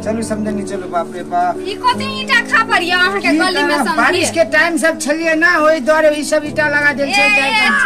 चलू समझनी चलू। बाप रे बाप, ई कथी ईटा खा पड़िया अहाँ के गली में समझी? बारिश के टाइम सब छलिए ना, ओई दुआरे ई सब ईटा लगा देल छै।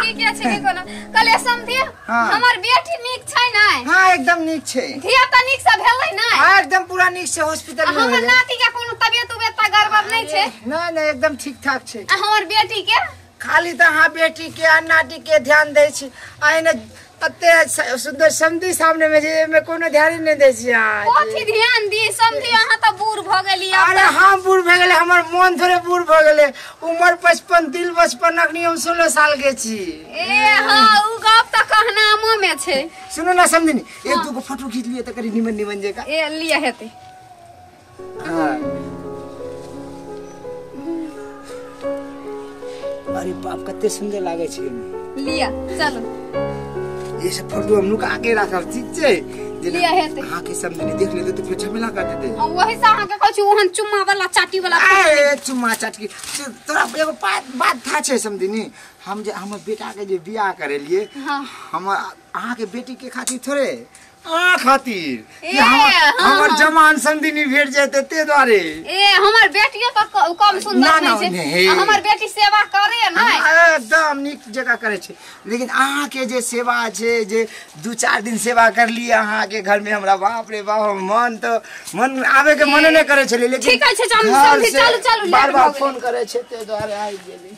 ठीक है छै कोनो कहले समझी। हमर बेटी नीक छै नै? हां एकदम नीक छै। धिया त नीक से भेलै नै? हां एकदम पूरा नीक से हॉस्पिटल में। हमर नाती के कोनो तबियत उबियत त गड़बड़ नै छै? नै नै एकदम ठीक ठाक छै। आ हमर बेटी के? खाली त अहाँ बेटी के आ नाती के ध्यान दै छी, आ एने अते सुंदर समधी सामने में जे में कोनो ध्यान नहीं दै छी। कथी ध्यान दी समधी, अहाँ त बूढ़ भ गेली। अरे हम बूढ़ भ गेले, हमर मन थोड़े बूढ़ भ गेले। उम्र 55 दिल 55, अखनी हम 16 साल के छी। ए हां उ गप त कहनामो में छै। सुनो ना समधिनी, एक दू गो फोटो खींच लिए त करी निमन निमन जेका। ए लिया हेते। हां अरे बाप कते सुंदर लागे छै। लिया चलो ये सब फोटो हम नुका के राखब, ठीक छै? लिया हेते। अहाँ के समझनी देख लेते तो फिर झमेला कर देते। वही से अहाँ के कहै छी ओहन चुम्मा वाला चाटी वाला। ए चुम्मा चाटी तोरा एगो बात था छै समझनी, हम जे हमर बेटा के जे बियाह करेलिए, हम अहाँ के बेटी के खातिर थोड़े, अहाँ खातिर कि हमर जमान समधिनी भेट जेते ते द्वारे। ए हमर बेटियो त कम सुंदर नहीं छै, हमर बेटी सेवा करे नै? एकदम नीक जगह करे छै, लेकिन अहाँ के जे सेवा छै, जे 2-4 दिन सेवा करलिए अहाँ के घर में, हमरा बाप रे बाप मन त मन आवे के मन नै करे छलै। लेकिन ठीक छै समधी, चलू चलू बार बार फोन करे छै ते द्वारे आबि गेली।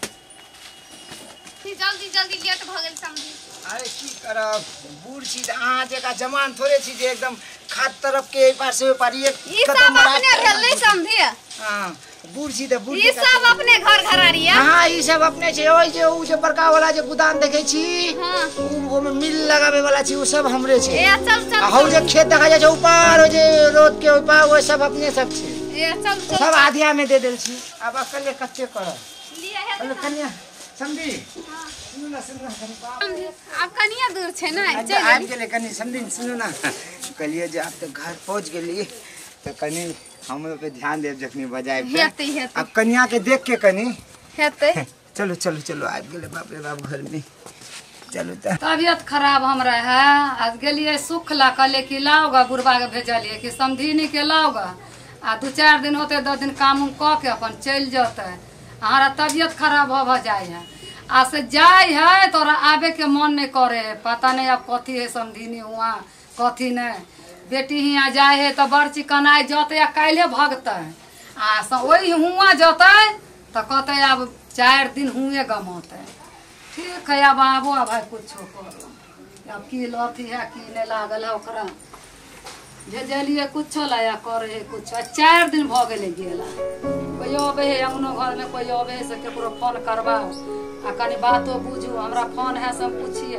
जल्दी जल्दी लेट भ गेल समधी। अरे की करब, बूढ़ छी त अहाँ जकाँ जवान थोड़े छी जे एकदम खाद तरफ के एहि पार से ओहि पार एक कदम अपने भेल नै समधी। हां बूढ़ छी त बूढ़ ई सब अपने घर घरारिया। हां ई सब अपने छै। ओइ जे उ जे बड़का वाला जे गोदाम देखै छी, हां उ ओमे मिल लगावे वाला छी, उ सब हमरे छै। ए चल चल, आ हौ जे खेत देखा जाइ छै ऊपर, ओ जे रोड के ओइ पार, ओ सब अपने सब छै। ए चल चल, सब आधिया में दे देल छी। आब अकेले कते करब। लिया हे कन्या समधी। हां सुनू ना सुनू ना कनी, आब कनिया दूर छै ना, चल आबि गेलै कनी। समधी सुनू ना, कहलिए जे आब तऽ घर पहुँच गेली तऽ कनी हमरो पे ध्यान देब जखनी बजायब हेतै हेतै। आब कनिया के देख के कनी हेतै। चलू चलू चलू, आबि गेलै बाप रे बाप घर में। चलू तऽ तबियत खराब हमरा है, आज गेलिए सुखला, कहलिए कि लाओगा, बुढ़बा के भेजलिए कि समधिनी के लाओगा, आ 2-4 दिन होते 10 दिन काम उम कऽ के अपन चलि जेतै। हमारा तबियत खराब हो जाए है, आ से जाए है तोरा आबे के मन नहीं करे है, पता नहीं अब कथी है समधिनी हुआ कथी नहीं। बेटी हियाँ जाए है तो बड़ चिकनाइ जते या काल्हे भगतै, आ वही हुआ जते तो कहते अब 4 दिन हुए गमौते। ठीक है अब आबो, अब भाई कुछो करो, अब की लथी है की नहीं लागल है ओकरा भेजलिए कुछो लाया करे है कुछो। 4 दिन भ गेलै गेला, कोई अबे है अंगनो घर में, कोई अबे है से केकरो फोन करवाओ आ कनी बातो बुझू, हमरा फोन है सब पूछिए।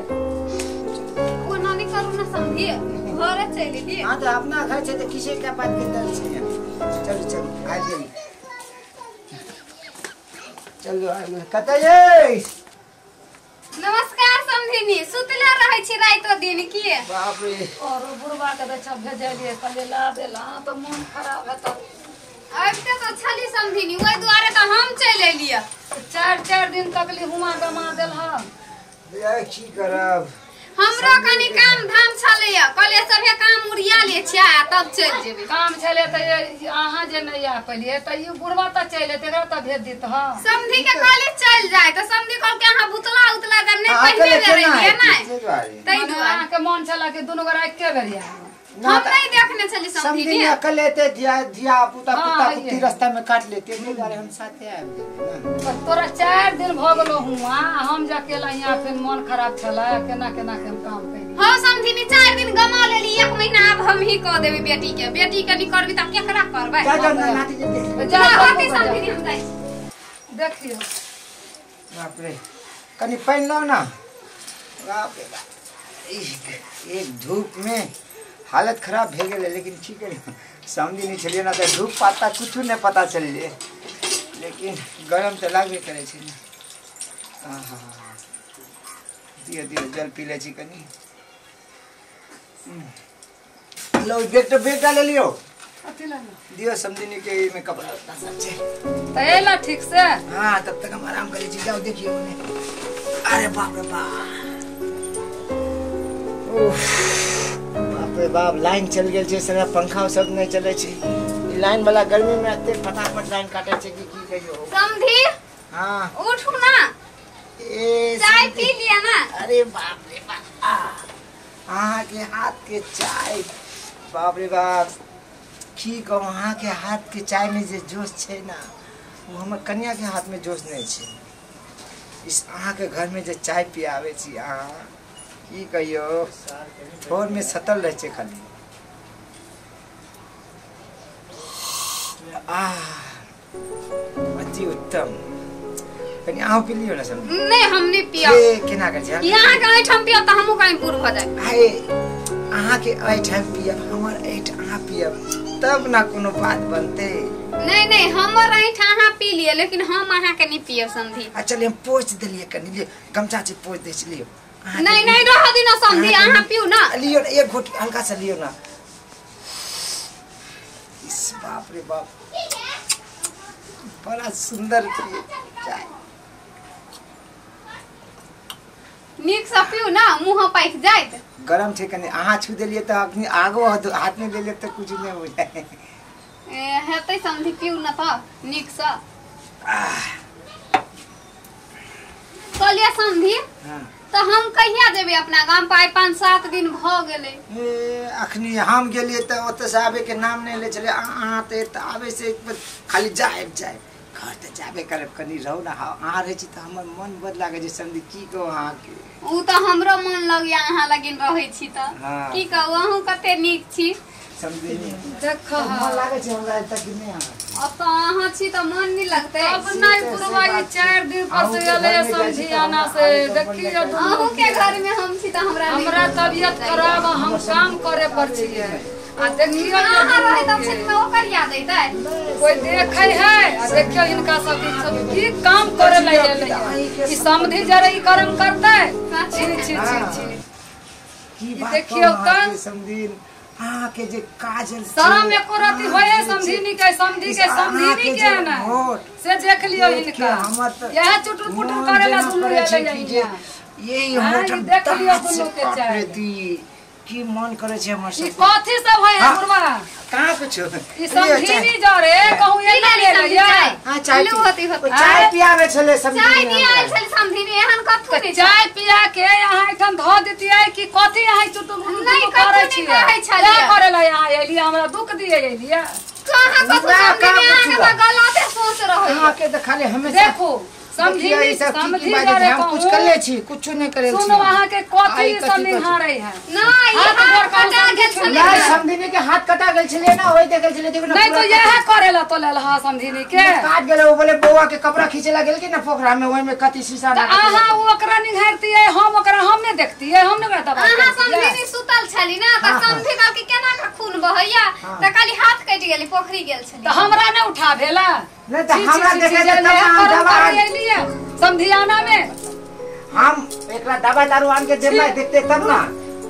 ओ नानी करू ना समझिए, घरे चलि एलिए। हां त अपना घर छै त किसे के बात के डर छै। चलू चलू आबि गेली, चलू आबि गेली। कतऽ यै? नमस्कार समधिनी, सुतले रहै छी रातो दिन की? बाप रे, और बुढ़बा के दै छ भेजलिए, कहलिए ला देला त मन खराब है। त आबिते तो छली समधिनी, ओहि दुआरे त हम चलि एलिए। 4-4 दिन तकली हुआ गमा देल ह। की करब, हमरो कनी काम धाम छलैया, कहलिए सभे काम उड़िया ले छियै आ तब चलि जेबै। काम छलै त अहाँ जे नहि आ पेलियै त ई बुढ़बा त चलि एतै, एकरा त भेज दित ह। समधी के कहलिए चलि जाय त समधी कहलकै अहाँ भुतला उतला देब नहि, पहिने जे रहियै नै तै दुआरे। अहाँ के मन छला कि दुनू गोरा एके बेर आयब। हम नहीं देखने छली समधी ने, अकेले ते धिया पुता कुत्ता कुत्ती रास्ता में काट लेते, एहि दुआरे हम साथे आबि गेलियै ना। तोरा 4 दिन भ गेलो हुआ, हम जे अकेला यहाँ फिर मन खराब छला, केना केना के हम काम करी। हां समधिनी 4 दिन गमा लेली, 1 महीना आब हम ही कह देबै बेटी के। बेटी के नहीं करबी त केकरा करबै? जा जा नाती के देख जा होती समधिनी, हम जाइ देखियो। बाप रे कनी पानि लाओ ना। बाप रे बाप, एक धूप में हालत खराब भे गेलै, लेकिन की करी, समझी नहीं छलियै ना तऽ धूप पाता कुछ नहीं पता चलिए, लेकिन गरम तऽ लागबे करै छै ने। आहा दियो दियो जल पी लै छी कनी। लो बैग बैग ले लियो, दियो समझनी के में कपड़ा उतना सब छै त एला ठीक से। हां तब तक हम आराम करै छी, जाओ देखियो ओने। अरे बाप रे बाप, उफ बाप रे बाप लाइन चल गेल छै सारा पंखा सब नहीं चले छै। ई लाइन वाला गर्मी में एते फटाफट लाइन काटे छै कि की कहियो। समधी हां उठू ना, ए चाय पी लिया ना। अरे बाप रे बाप, अहाँ के हाथ के चाय, बाप रे बाप की कहूँ, अहाँ के हाथ के चाय में जे जोश छै ना वो हमर कन्या के हाथ में जोश नहीं छै। इस अहाँ के घर में जे चाय पियावे छी अहाँ की कहियो, ठोर में सतल रहे छै खाली। आह अति उत्तम। कनी अहाँ पी लियो ना समझ। नहीं हम नहीं पिया। ए केना कर छै यहाँ के एठाम पिया त हमहु कहीं पूर भ जाए। आए अहाँ के एठाम पियब, हमर एठ अहाँ पियब तब ना कोनो बात बनते। नहीं नहीं हमर एठ अहाँ पी लियो लेकिन हम अहाँ के नहीं पियब समझी। आ चलिए हम पोछ देलिए कनी, लियो गमछा से पोछ दे लियो। नहीं नहीं रह दी ना समझी, अहाँ पिउ ना। लियो ना एक घोट हल्का सा लियो ना। इस बाप रे बाप बड़ा सुंदर चाय। नीक से पिउ ना, मुंह पाकि जाइत। गरम छै कनी, अहाँ छू देलिए त अखनी आगो हाथ में ले ले त कुछ नहीं हो जाए। ए हेतै समझी, पिउ ना त नीक से। कहलिए समझी हां त हम कहिया जेबै अपना गाम पर? 5-7 दिन भ गेलै। ए अखनी हम गेलिए त ओतऽ से आबे के नाम नहीं ले छले। अहाँ त आबे से खाली जाए जाए घर त जाबे करब, कनी रहू ना। अहाँ रहै छी त हमर मन बड लागै छै समझी, की कहू अहाँ के। उ त हमरो मन लगैया अहाँ लगिन रहै छी त। की कहू अहूँ कते नीक छी समझी। देख मन लागै छै हमरा एतऽ कि नहीं अहाँ? अब त अहाँ छी त मन नहीं लगतै। अब नहीं पुरवा ई 4 दिन पर से एलै समझी आना से। देखियो अहूँ के घर में हम छी त हमरा हमरा तबियत खराब, हम काम करे पर छियै। आ देखियो अहाँ रहै तब से में ओकर याद अइतै। कोई देखै है आ देखियो हिनका सब की काम करे लै एलै। ई समझी जरे ई कर्म करतै। छी छी छी छी की बात देखियो त समझी अहाँ के जे काजल शरम एको रति होए समझीनी के, समझी के समझीनी के ना से देख लियो हिनका। यह चुटुर पुटुर करे ला दुनू एलै। यही होठ देख लियो दुनू के चाय की मन करे छै हमर सब। ई कथि सब है बुढ़वा? कहां कुछ ई समझीनी जरे कहूं एना ले ले। हां चाय होती होती चाय पियावे छले समझीनी। चाय पियावे छले समझीनी, एहन कथु नहीं। चाय पिया के यहाँ एठन धो देतियै कि कथि यहाँ चुटुर नहीं करै छी क्या करे ला यहाँ एलियै, हमरा दुख दिए एलियै। कहां कथु समझीनी, अहाँ के त गलते सोच रहल। अहाँ के त खाली हमेशा देखू समझी समझी जरे हम कुछ कर ले छी, कुछ नहीं करे छी। सुनो अहाँ के कथि सब निहारै है ना, ई हाथ कटा गेल छले। नहीं समझीनी के हाथ कटा गेल छले ना, ओइ देखल छले। देखो ना नहीं तो यह करेला तो लेल हां समझीनी के काट गेल। ओ बोले बौआ के कपड़ा खींचे ला गेल कि ना पोखरा में, ओइ में कति शीशा ना। अहाँ ओ ओकरा निहारतियै, हम ओकरा हम नहीं देखतियै, हम नहीं ओकरा दबाई। अहाँ समझीनी सुतल छली ना त समझी कहल कि केना के खून बहैया त खाली हाथ कटि गेलै, पोखरी गेल छली त हमरा नहीं उठा भेला। नहीं त हमरा देखे त हम दवा एलियै समधियाना में। हम एकरा दवा दारू आन के देबै देखते तब ना।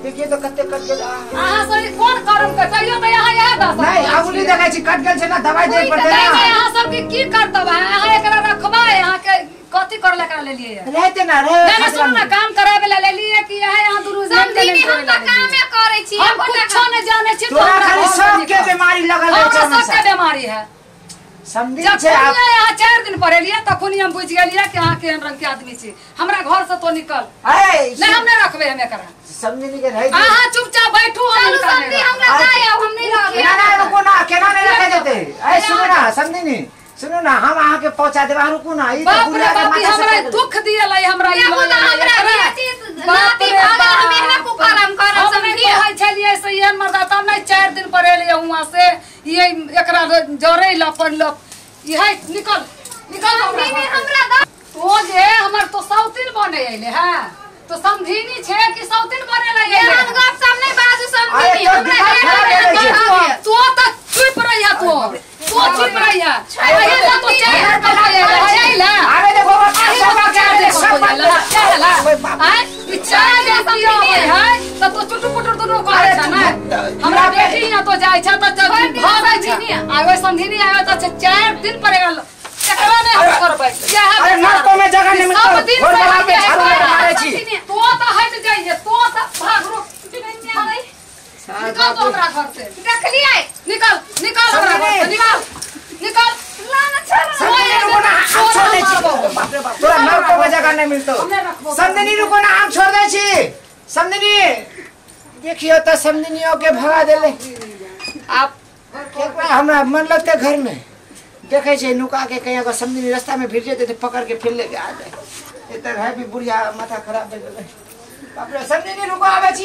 देखिए तो कते कट गेल। अहाँ सब कोन कर्म के कहियो त यहाँ यह दस नहीं आगुली देखै छी कट गेल छै ना, दवाई दे पड़ते ना। नहीं अहाँ सब के की करतब, अहाँ एकरा रखबा, अहाँ के कथि कर ले कर लेलियै रहते ना रहे। नहीं सुन ना, काम कराबे ला लेलियै कि यहाँ यहाँ दुनू समधिनी हम त कामे करै छी, हम कुछो नहीं जानै छी। तोरा खाली सब के बीमारी लगल है, हमरा सब के बीमारी है समझी जब छै। आप यहाँ 4 दिन पर एलियै तखन हम बुझि गेलियै कि अहाँ केहन रंग के आदमी छी। हमरा घर से तो निकल नहीं, हम नहीं रखबै हम एकरा। समझी के रह अहाँ चुपचाप बैठू। हम समझी हमरा जाय हम नहीं रहबै। ना ना रुको ना, केना नहीं रखे जेतै। ए सुनो ना समझी, सुनो ना, हम अहाँ के पहुंचा देब, अहाँ रुकू ना। ई बाप रे बाप, हमरा दुख दियलै हमरा ई हमरा नाती भगल, हम एहना कुकरम करब समझी। कहै छलियै से एहन मर्दा तब नहीं 4 दिन पर एलियै हुआं से ये एकरा जरै ल पड़ल इहे निकल निकल हमरा तो जे हमर तो सौतिन बने एले है तो समझीनी छे कि सौतिन बने ला एले। एहन गप सब नहीं बाजू समझीनी, हमरा तो त चुप रहिया, तो चुप रहिया। अरे तो 4 पर एले अरे देखो सब आय ई चाय जे पियो है त तो चुटु पुटुर दुनू करै छ ना। हमरा बेटी ना तो जाय छ त भगै छ। आ ओइ समझीनी आयो त 4 दिन पर गेल, एकरा नै हम करबै। अरे नाको में जगह नहीं मिलता, घर वाला पे झाड़ू लगा मारै छी। तो त हट जाइए, तो त भाग रुक। निकल तो हमरा घर से। देखलियै? निकल निकल हमरा घर से, निकल निकल। लाना छोड़। समधिनी रुको ना, हम छोड़ दै छी। बाप रे बाप, तोरा नरको के जगह नहीं मिलतो। समधिनी रुको ना, हम छोड़ दै छी। समधिनी देखियो त समधिनियों के भगा देले। आप केकरा हमरा मन लगते घर में देखे छै नुका के कहीं अगर समधिनी रास्ता में भिड़ जेते त पकड़ के फिर लेके आ जाए। इधर है भी बुढ़िया माथा खराब भे गेलै। बाप रे, समधिनी रुको, आबै छी।